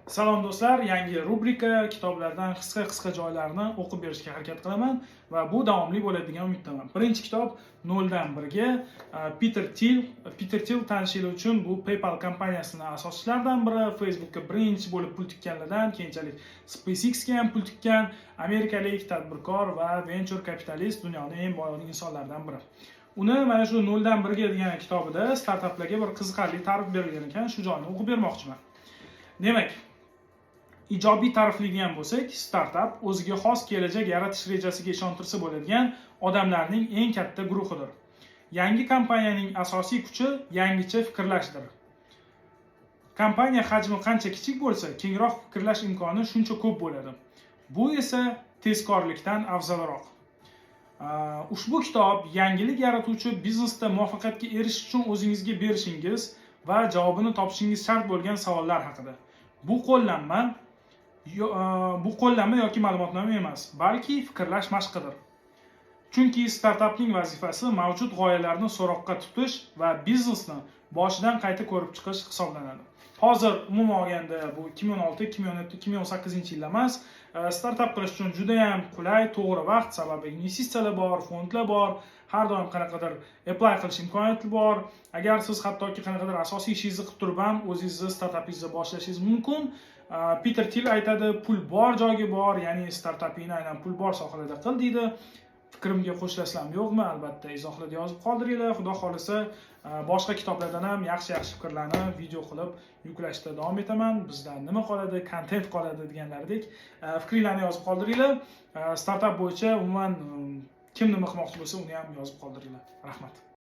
Salom, do'stlar! Yangi rubrika, kitoblardan qisqa qisqa joylarni o'qib berishga harakat qilaman va bu davomli bo'ladi degan umiddaman. Birinchi kitob "Noldan birga", Peter Til. Peter Til, tanishinglar uchun, bu PayPal kompaniyasini asoschilaridan biri, Facebookka birinchi bo'lib pul tikkanlardan, keyinchalik SpaceXga ham pul tikkan amerikalik tadbirkor va venture kapitalist, dunyoni eng boy insonlaridan biri. Uni mana shu "Noldan birga" degan kitobida startaplarga bir qiziqarli ta'rif berilgan ekan, shu joyini o'qib bermoqchiman. Demak, ijobiy ta'riflaydigan bo'lsak, startap o'ziga xos kelajak yaratish rejasiga ishontirsa bo'ladigan odamlarning eng katta guruhidir. Yangi kompaniyaning asosiy kuchi yangicha fikrlashdir. Kompaniya hajmi qancha kichik bo'lsa, kengroq fikrlash imkoni shuncha ko'p bo'ladi. Bu esa tezkorlikdan afzalroq. Ushbu kitob yangilik yaratuvchi biznesda muvaffaqiyatga erishish uchun o'zingizga berishingiz va javobini topishingiz shart bo'lgan savollar haqida. Bu qo'llanma yoki ma'lumotnoma emas, balki fikrlash mashqidir. Chunki startapning vazifasi mavjud g'oyalarni so'roqqa tutish va biznesni boshidan qayta ko'rib chiqish hisoblanadi. Hozir umuman olganda bu 2016, 2017, 2018 yillar emas, startap qilish uchun juda ham qulay, to'g'ri vaqt, sababi investitsiyalar bor, fondlar bor, har doim qanaqadir apply qilish imkoniyati bor. Agar siz hattoki qanaqadir asosiy ishingizni qilib turib ham o'zingizni startapingizni boshlashingiz mumkin. Peter Til aytadi, pul bor joyga bor, ya'ni startapingni aynan pul bor sohalarda qil, deydi. Fikrimga qo'shilasizlarmi, yo'qmi, albatta izohlarda yozib qoldiringlar. Xudo xohlasa, boshqa kitoblardan ham yaxshi yaxshi fikrlarni video qilib yuklashda davom etaman. Bizdan nima qoladi, kontent qoladi deganlaridek, fikringlarni yozib qoldiringlar. Startap bo'yicha umuman kim nima qilmoqchi bo'lsa, uni ham yozib qoldiringlar. Rahmat.